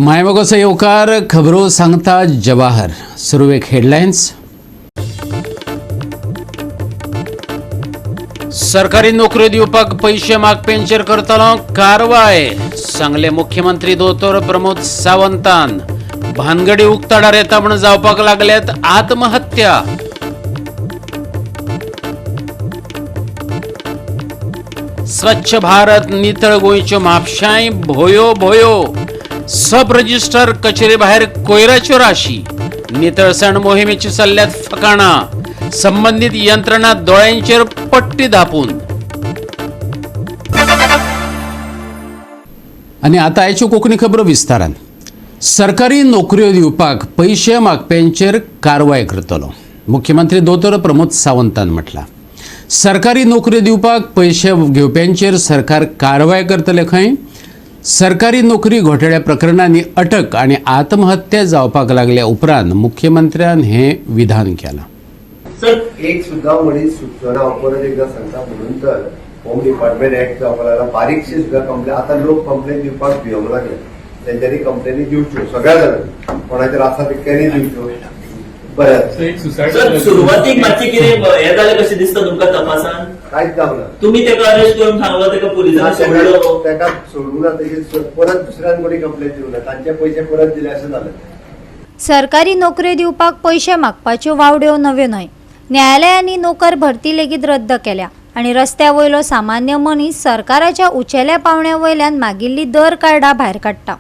मायमोगाचो येवकार. खबरो सांगता जवाहर. सुरवेक हेडलायन्स. सरकारी नोकऱ्यो दिवपाक पयशे मागप्यांचेर करतलो कारवाय, सांगले मुख्यमंत्री दोतोर प्रमोद सावंतान. भानगडी उक्ताडार येता म्हूण जावपाक लागल्यात आत्महत्या. स्वच्छ भारत नितळ गोंयच्यो म्हापशांय भोयो भोयो. सब रजिस्टर कचेरे भायर कोयराच्यो राशी. नितळसाण मोहिमेची चल्ल्यात फकाणां. संबंदीत यंत्रणा दोळ्यांचेर पट्टी धापून. आनी आतां आयच्यो कोंकणी खबरो विस्तारान. सरकारी नोकऱ्यो दिवपाक पयशे मागप्यांचेर कारवाय करतलो, मुख्यमंत्री दोतोर प्रमोद सावंतान म्हटलां. सरकारी नोकऱ्यो दिवपाक पयशे घेवप्यांचेर सरकार कारवाय करतले खंय. सरकारी नोकरी घोटाळ्या प्रकरणांनी अटक आनी आत्महत्या जावपाक लागल्या उपरांत मुख्यमंत्र्यान हें विधान केलां. सर, एक सुद्धा मनीस सुटचो ना. हांव परत एकदा सांगता, म्हणून तर होम डिपार्टमेंट एक्ट जावपाक लागला. बारीकशी सुद्धा कंप्लेन, आतां लोक कंप्लेन दिवपाक भिवंक लागले. तेंच्यांनी कंप्लेनी दिवच्यो, सगळ्या जाणांनी, कोणाचेर आसा तितक्यांनी दिवच्यो. बरें आसा. एक सुसायड. सर, सुरवातीक मातशें कितें हें जालें कशें दिसता तुमकां तपासान? कांयच जावंक ना. तुमी तेका अरेस्ट करून सांगलो, तेका पुलिसांनी सोडलो. ताका सोडूंक ना. तेजे परत दुसऱ्यान कोणी कंप्लेन दिवंक ना, तांचे पयशे परत दिले अशें जालें. सरकारी नोकऱ्यो दिवपाक पयशे मागपाच्यो वावड्यो नव्यो न्हय. न्यायालयांनी नोकर भरती लेगीत रद्द केल्या आनी रस्त्या वयलो सामान्य मनीस सरकाराच्या उंचेल्या पावंड्या वयल्यान मागिल्ली दर कार्डां भायर काडटा,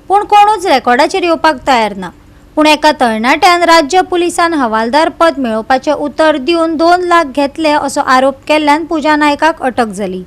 पूण कोणूच रेकॉर्डाचेर येवपाक तयार ना. पूण एका तरणाट्यान राज्य पुलिसान हवालदार पद मेळोवपाचें उतर दिवन 2 लाख घेतले असो आरोप केल्ल्यान पुजा नायकाक अटक जाली.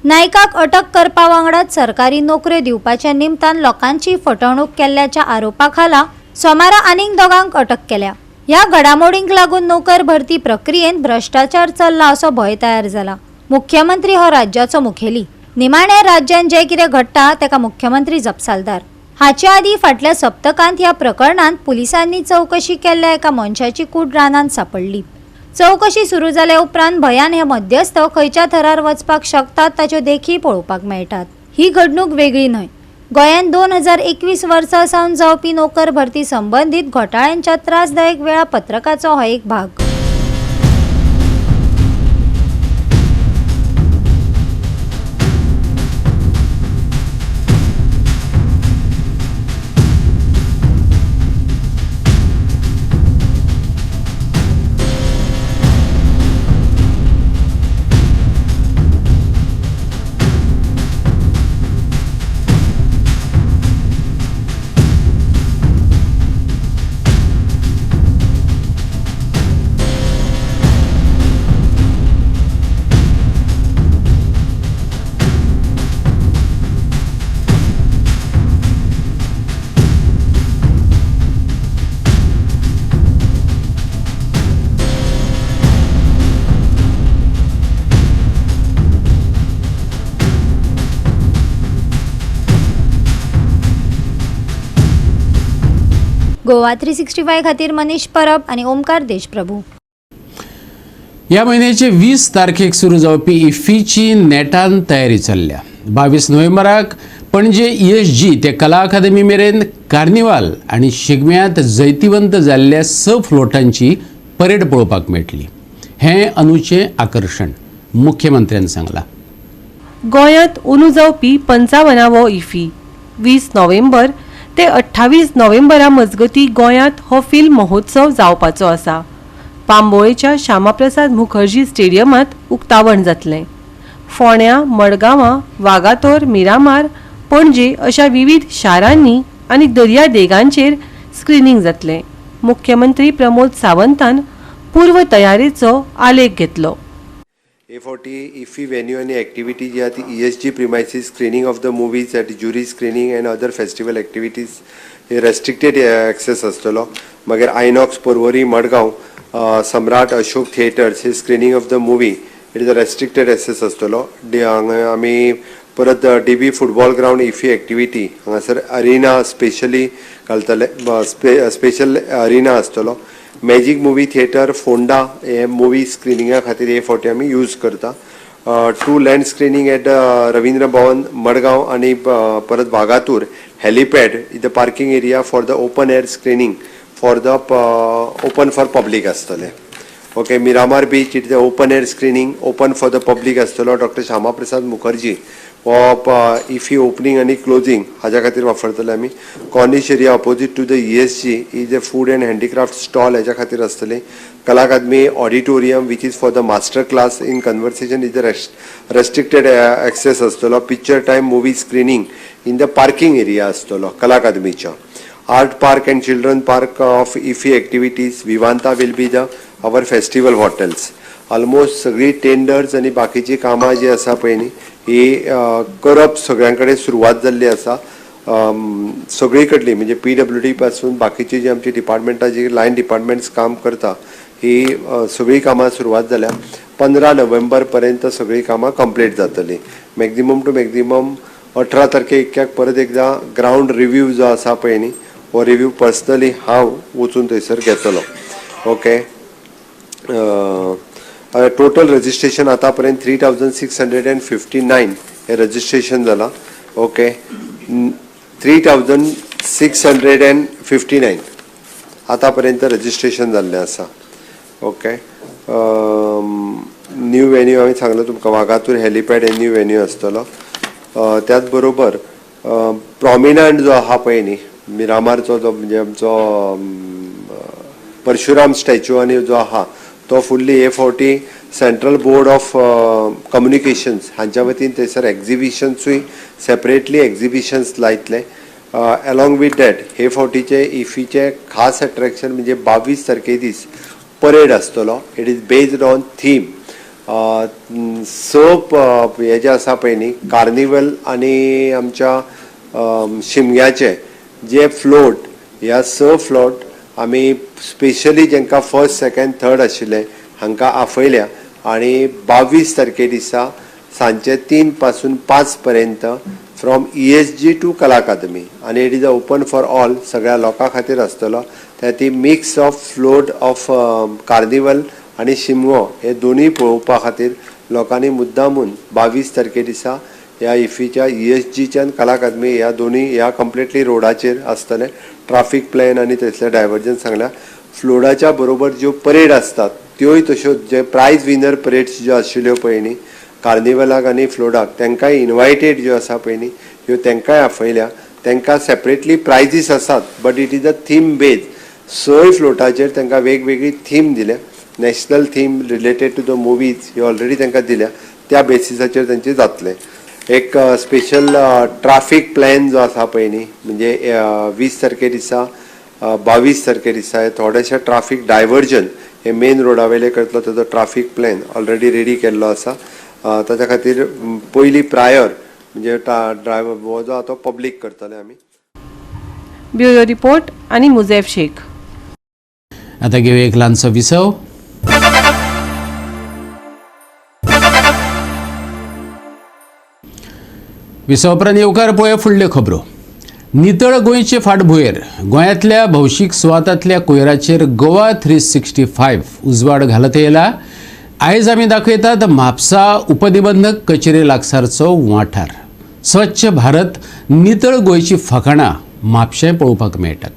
नायकाक अटक करपा वांगडाच सरकारी नोकऱ्यो दिवपाच्या निमतान लोकांची फटवणूक केल्ल्याच्या आरोपा खाला सोमारा आनीक दोगांक अटक केल्या. ह्या घडामोडींक लागून नोकर भरती प्रक्रियेंत भ्रश्टाचार चल्ला असो भंय तयार जाला. मुख्यमंत्री हो राज्याचो मुखेली. निमाणे राज्यांत जें कितें घडटा तेका मुख्यमंत्री जपसालदार. हाचे आदीं फाटल्या सप्तकांत ह्या प्रकरणांत पुलिसांनी चवकशी केल्ल्या एका मनशाची कूड रानांत सांपडली. चवकशी सुरू जाल्या उपरांत भंयान हे मध्यस्थ खंयच्या थरार वचपाक शकतात ताच्यो देखी पळोवपाक मेळटात. ही घडणूक वेगळी न्हय. गोंयांत 2021 वर्सा सावन जावपी नोकर भरती संबंदीत घोटाळ्यांच्या त्रासदायक वेळापत्रकाचो हो एक भाग. गोवा 365 खातीर मनीष परब आनी ओमकार देशप्रभू. ह्या म्हयन्याचे 20 तारखेक सुरू जावपी इफ्फीची नेटान तयारी चल्ल्या. 22 नोव्हेंबराक पणजे ईएसजी ते कला अकादमी मेरेन कार्निवाल आनी शिगम्यांत जैतिवंत जाल्ल्या स फ्लोटांची परेड पळोवपाक मेळटली. हें अंदूचें आकर्शण, मुख्यमंत्र्यान सांगलां. गोंयांत अंदू जावपी 55वो इफी. 20 नोव्हेंबर ते 28 नोव्हेंबरा मजगतीं गोंयांत हो फिल्म महोत्सव जावपाचो आसा. बांबोळेच्या श्यामाप्रसाद मुखर्जी स्टेडियमांत उक्तावण जातलें. फोंड्या, मडगांवां, वागातोर, मिरामार, पणजे अशा विविध शारांनी आनी दर्या देगांचेर स्क्रिनींग जातलें. मुख्यमंत्री प्रमोद सावंतान पूर्व तयारेचो आलेख घेतलो. हे फावटी इफी व्हेन्यू आनी एक्टिविटी जी आहा ती ESG premises, screening of the movies at jury screening and other festival activities hey restricted access आसतलो. मागीर INOX Porvorim, Madgaon, Samrat Ashok theatres hey screening of the movie, it is a restricted access आसतलो. हांगा आमी परत DB football ground IFFI activity, हांगासर Aryna specially घालतले, special Aryna आसतलो. Magic movie theatre Ponda हे मुवी स्क्रिनिंगा खातीर हे फावटी आमी यूज करता. To land screening at Ravindra Bhavan Madgaon आनी परत Vagator Helipad is the parking area for the open air screening for the open for public आसतलें. Okay, Miramar beach it the open air screening open for the public आसतलो. Doctor Shyama Prasad Mukherjee हो IFFI opening आनी closing हाज्या खातीर वापरतले आमी. Corniche area opposite to the ESG is a food and handicraft stall हेज्या खातीर आसतली. Kala Akademi auditorium which is for the master class in conversation is the restricted access आसतलो. Picture time movie screening in the parking area आसतलो कला अकादमीच्या. Art park and children park of IFFI activities, Vivanta will be the our festival hotels. Almost सगळी tenders आनी बाकीची कामां जी आसा पळय न्ही ही करप सगळ्यां कडेन सुरवात जाल्ली आसा. सगळी कडली म्हणजे पीडब्ल्यूडी पासून बाकीची जी आमची डिपार्टमेंटां जी लायन डिपार्टमेंट्स काम करता ही सगळी कामां सुरवात जाल्या. 15 नोव्हेंबर पर्यंत सगळी कामां कंप्लीट जातली. मॅक्झिमम टू मॅक्झिमम 18 तारखे इतक्याक परत एकदां ग्रावंड रिव्यू जो आसा पळय न्ही हो रिव्यू पर्सनली हांव वचून थंयसर घेतलो. ओके, टोटल रजिस्ट्रेशन आतां पर्यंत 3659 हे रजिस्ट्रेशन जालां. ओके, 3659 आतां पर्यंत रजिस्ट्रेशन जाल्लें आसा. ओके, न्यू वेन्यू हांवें सांगलो तुमकां, वागातूर हेलिपॅड हे न्यू वेन्यू आसतलो. त्याच बरोबर प्रॉमिनंट जो आहा पळय न्ही मिरामारचो जो म्हणजे आमचो परशुराम स्टॅच्यू आनी जो आहा तो फुल्ली हे फावटी सेंट्रल बोर्ड ऑफ कम्युनिकेशन्स हांच्या वतीन थंयसर एग्जिबिशन्सूय सेपरेटली एग्जिबिशन्स लायतले. एलॉंग विथ that हे फावटीचे इफीचे खास अट्रॅक्शन म्हणजे 22 तारखे दीस परेड आसतलो. It is based on theme. स हे जे आसा पळय न्ही कार्निवल आनी आमच्या शिमग्याचे जे फ्लोट, ह्या 6 फ्लोट आमी स्पेशली जेंकां फर्स्ट सेकंड थर्ड आशिल्ले हांकां आपयल्या आनी 22 तारखे दिसा सांजचे 3 पासून 5 पर्यंत from ESG to Kala Akademi आनी it is a open for all, सगळ्या लोकां खातीर आसतलो. त्या ती mix of float of carnival आनी शिमगो हे दोनूय पळोवपा खातीर लोकांनी मुद्दामून 22 तारखे दिसा ह्या इफीच्या ESGच्यान कला अकादमी ह्या दोनूय ह्या कंप्लिटली रोडाचेर आसतले. ट्राफीक प्लॅन आनी थंयसले डायवर्जन सांगल्या. फ्लोडाच्या बरोबर ज्यो परेड आसतात त्योय तश्यो जे प्रायज विनर परेड्स ज्यो आशिल्ल्यो पळय न्ही कार्निवलाक आनी फ्लोडाक तांकांय इनवायटेड ज्यो आसा पळय न्ही ह्यो तांकांय आपयल्या. तांकां सेपरेटली प्रायजीस आसात but it is a theme base. 6 फ्लोटाचेर तांकां वेगवेगळी थीम दिल्या. National theme related to the movies ह्यो ऑलरेडी तांकां दिल्या, त्या बेसिसाचेर तांचे जातले. एक स्पेशल ट्राफीक प्लॅन जो आसा पळय न्ही म्हणजे 20 तारखे दिसा 22 तारखे दिसा हे थोडेशे ट्राफीक डायवर्जन हे मेन रोडा वयले करतलो. ताजो ट्राफीक प्लॅन ऑलरेडी रेडी केल्लो आसा. ताच्या खातीर पयली प्रायर म्हणजे ड्रायव्हर हो जो आहा तो पब्लीक करतले आमी. ब्युरो रिपोर्ट आनी मुझेफ शेख. आता घेऊया एक ल्हानसो विसव. विसव उपरांत येवकार पळोवया फुडल्यो खबरो. नितळ गोंयचे फाटभुंयेर गोंयांतल्या भौशीक सुवातांतल्या कोयराचेर गोवा 365 उजवाड घालत येयला. आयज आमी दाखयतात म्हापसा उपनिबंधक कचेरे लागसारचो वाठार. स्वच्छ भारत नितळ गोंयची फकाणां म्हापशें पळोवपाक मेळटात.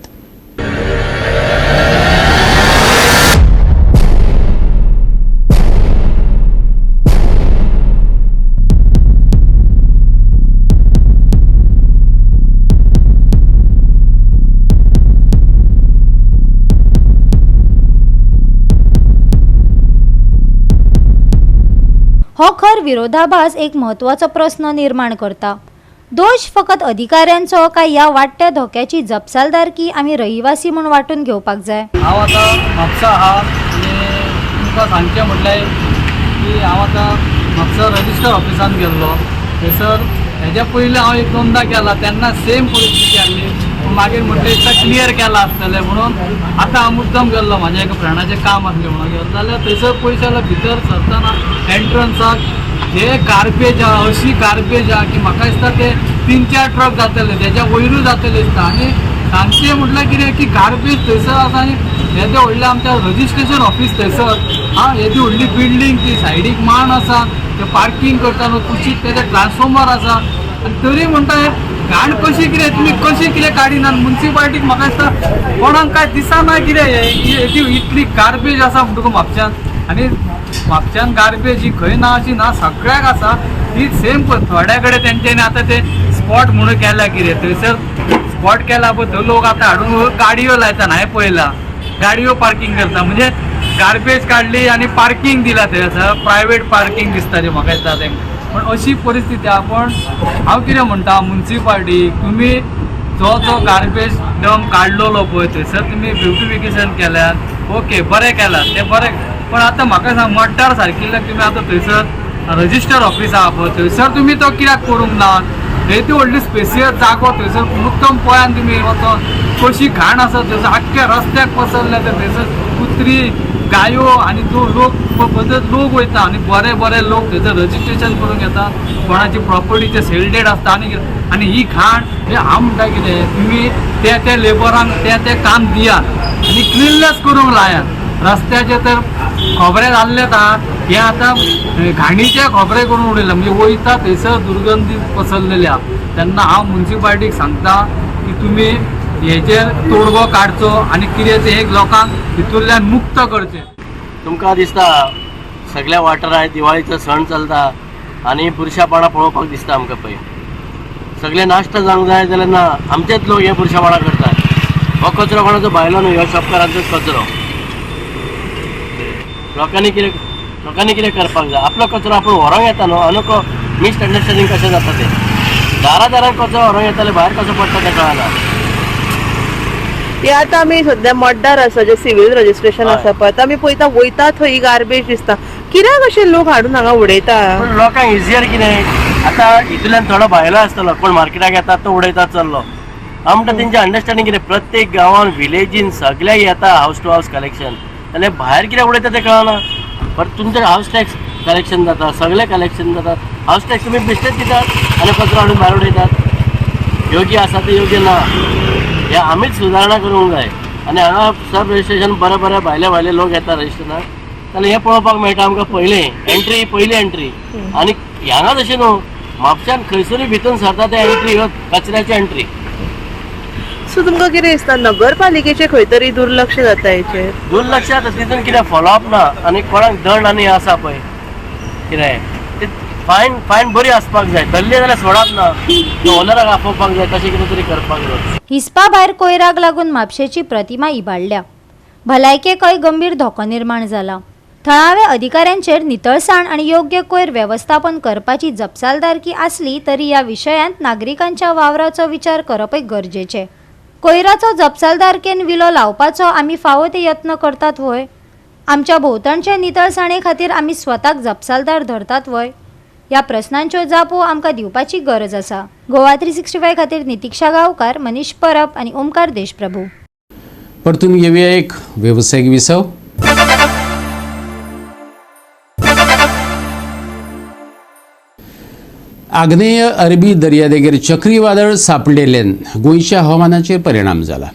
हो खर विरोधाभास एक म्हत्वाचो प्रस्न निर्माण करता. दोश फकत अधिकाऱ्यांचो काय ह्या वाडट्या धोक्याची जपसालदारकी आमी रहिवासी म्हूण वांटून घेवपाक जाय? हांव आतां म्हापसा आहा आनी तुमकां सांगचें म्हटल्यार की हांव आतां म्हापसा रजिस्टर ऑफिसान गेल्लो. थंयसर हेज्या पयलीं हांव एक दोनदां गेला तेन्ना सेम परिस्थिती आसली. पूण मागीर म्हटलें एकदां क्लियर केलां आसतलें म्हणून आतां हांव मुद्दम गेल्लो, म्हाज्या एका फ्रेंडाचें काम आसलें म्हणून गेलो. जाल्यार थंयसर पयशे जाल्यार भितर सरतना एंट्रन्साक हे गार्बेज आहा, अशी गार्बेज आहा की म्हाका दिसता ते 3-4 ट्रक जातले, तेज्या वयरूय जातले दिसता. आनी सांगचें म्हटल्यार कितें की गार्बेज थंयसर आसा आनी येदें व्हडलें आमच्या रजिस्ट्रेशन ऑफीस थंयसर आं, येदी व्हडली बिल्डींग, ती सायडीक माण आसा, ते पार्कींग करता न्हू कुशीक तेजे ट्रान्सफॉर्मर आसा आनी तरी म्हणटा हे घाण कशी कितें तुमी कशी कितें काडिनात मुन्सिपालिटीक? म्हाका दिसता कोणाक काय दिसना कितें हें, ती इतली गार्बेज आसा म्हणटकूच म्हापश्यान. आनी म्हापश्यान गार्बेज ही खंय ना अशी ना, सगळ्याक आसा ती सेम. थोड्या कडेन तेंच्यांनी आतां ते स्पॉट म्हणून केल्या कितें, थंयसर स्पॉट केला पळय, थंय लोक आतां हाडून गाडयो लायता. हांवें पळयला गाडयो पार्कींग करता, म्हणजे गार्बेज काडली आनी पार्कींग दिला थंय आसा, प्रायवेट पार्कींग दिसता तें म्हाका दिसता तेंकां. पण अशी परिस्थिती आहा. पण हांव कितें म्हणटा, मुन्सिपालिटी तुमी जो जो गार्बेज डंप काडलेलो पळय थंयसर तुमी ब्युटिफिकेशन केल्यात, ओके बरें केलां तें बरें. पण आतां म्हाका सांग, मड्डार सारकिल्ल्याक तुमी आतां थंयसर रजिस्टर ऑफिस आहा पळय थंयसर तुमी तो कित्याक करूंक ना? थंय ती व्हडली स्पेसियस जागो, थंयसर मुद्दम पळयान तुमी वचोन कशी घाण आसा थंयसर, आख्ख्या रस्त्याक पसरल्या. ते थंयसर कुत्री गायो आनी जो लोक पद्दत लोक वयता आनी बरे बरे लोक थंयसर रजिस्ट्रेशन करूंक येता, कोणाची प्रॉपर्टीचे सेल आसता. आनी कितें आनी ही घाण हे हांव म्हणटा कितें, तुमी त्या त्या लेबरांक त्या तें काम दियात आनी क्लिननेस करूंक लायात. रस्त्याचे तर खबरे जाल्लेच आहा, हे आतां घाणीचे खबरे करून उडयले, म्हणजे वयता थंयसर दुर्गंधी पसरलेली आहा. तेन्ना हांव मुन्सिपालिटीक सांगता की तुमी हेजेर तोडगो काडचो आनी कितें तें एक लोकांक हितूंतल्यान मुक्त करचें. तुमकां दिसता सगळ्या वाठारांत दिवाळीचो सण चलता आनी पुरशापणां पळोवपाक दिसता आमकां. पळय सगळे नाश्ता जावंक जाय जाल्यार ना, आमचेच लोक हे पुरशापणां करतात. हो कचरो कोणाचो भायलो न्हय, हो शॉपकारांचोच कचरो. लोकांनी कितें करपाक जाय, आपलो कचरो आपूण व्हरोंक येता न्हू. अनको मिसअंडरस्टँडींग कशें जाता तें, दारा दारान कचरो व्हरोंक येताले, भायर कसो पडटा तें कळना. ते आतां आमी सद्या मड्डार आसा, जे सिवील रजिस्ट्रेशन आसा पळय, आतां आमी पळयता वयता थंय गार्बेज दिसता. कित्याक अशे लोक हाडून हांगा उडयता? पूण लोकांक इजियर कितें आतां, हितूंतल्यान थोडो भायलो आसतलो कोण मार्केटाक येता तो उडयता चल्लो. हांव म्हणटा तेंचें अंडरस्टँडींग कितें, प्रत्येक गांवान विलेजीन सगळ्याक येता हावस टू हावस कलेक्शन, जाल्यार भायर कितें उडयता तें कळना. बट तुमचें हावस टॅक्स कलेक्शन जाता, सगळें कलेक्शन जाता. हावस टॅक्स तुमी बेश्टेच दितात आनी कचरो हाडून भायर उडयतात. योग्य आसा तें योग्य ना, हें आमीच सुदारणा करूंक जाय. आनी हांगा सब रजिस्ट्रेशन बरें बरें भायले भायले लोक येता रजिस्ट्रेशनाक, जाल्यार हें पळोवपाक मेळटा आमकां. पयलें एंट्री, पयली एंट्री आनी हांगा तशें न्हू, म्हापश्यान खंयसरूय भितर सरता ते एंट्री ह्यो कचऱ्याची एंट्री. सो तुमकां कितें दिसता, नगरपालिकेचें खंय तरी दुर्लक्ष जाता हेचेर? दुर्लक्ष आतां तितून कितें फॉलोअप ना आनी कोणाक दंड आनी आसा पळय कितें ते फायन, फायन बरी आसपाक जाय. धरली जाल्यार सोडप ना, ओनराक आपोवपाक जाय, तशें कितें तरी करपाक जाय. हिसपा भायर कोयराक लागून म्हापशेची प्रतिमा इबाडल्या, भलायकेकय गंभीर धोको निर्माण जाला. थळाव्या अधिकाऱ्यांचेर नितळसाण आनी योग्य कोयर वेवस्थापन करपाची जपसालदारकी आसली तरी ह्या विशयांत नागरिकांच्या वावराचो विचार करपय गरजेचें. कोयराचो जपसालदारकेन विलो लावपाचो आमी फावो ते यत्न करतात व्हय? आमच्या भोंवतणचे नितळसाणे खातीर आमी स्वताक जपसालदार धरतात व्हय? ह्या प्रस्नांच्यो जापो आमकां दिवपाची गरज आसा. गोवा 365 खातीर नितिक्षा गांवकार, मनीष परब आनी ओमकार देशप्रभू. परतून घेऊया एक वेवसायीक विसव. आग्नेय अरबी दर्यादेगेर चक्रीवादळ सांपडिल्ल्यान गोंयच्या हवामानाचेर परिणाम जाला.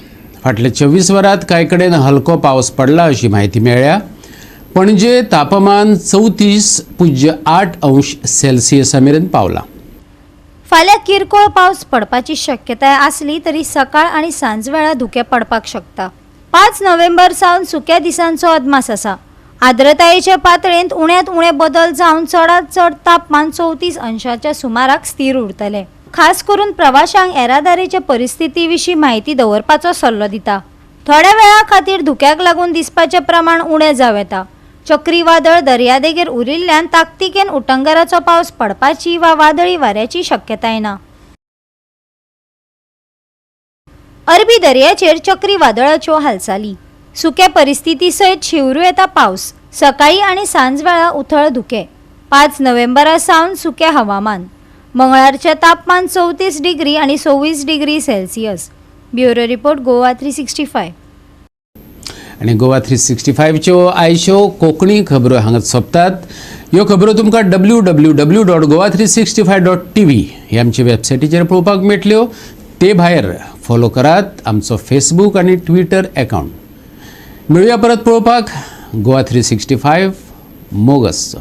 फाटल्या 24 वरांत कांय कडेन हलको पावस पडला अशी म्हायती मेळ्ळ्या. पणजे तापमान 34.8 अंश सेल्सियसा मेरेन पावलां. फाल्यां किरकोळ पावस पडपाची शक्यताय आसली तरी सकाळ आनी सांजवेळा धुकें पडपाक शकता. 5 नोव्हेंबर सावन सुक्या दिसांचो अदमास आसा. आर्द्रतायेचे पातळेंत उण्यांत उणे बदल जावन चडांत चड तापमान 34 अंशाच्या सुमाराक स्थिर उरतलें. खास करून प्रवाशांक येरादारीचे परिस्थिती विशीं म्हायती दवरपाचो सल्लो दिता. थोड्या वेळा खातीर धुक्याक लागून दिसपाचें प्रमाण उणें जावं येता. चक्रीवादळ दर्यादेगेर उरिल्ल्यान ताकतिकेन उटंगाराचो पावस पडपाची वा वादळी वाऱ्याची शक्यताय ना. अरबी दर्याचेर चक्रीवादळाच्यो हालचाली, सुक्या परिस्थिती सयत शिंवरू येता पावस. सकाळी आनी सांजवेळा उथळ धुके. 5 नोव्हेंबरा सावन सुकें हवामान. मंगळारचें तापमान 34 डिग्री आनी 26 degree Celsius. Bureau report, Goa 365. आनी गोवा 365च्यो आयच्यो कोंकणी खबरो हांगा सोंपतात. ह्यो खबरो तुमकां www.goa365.tv ही आमच्या वेबसायटीचेर पळोवपाक मेळटल्यो. ते भायर फॉलो करात आमचो फेसबूक आनी ट्विटर एकावंट. मेळुया परत पळोवपाक गोवा 365. मोग आसचो.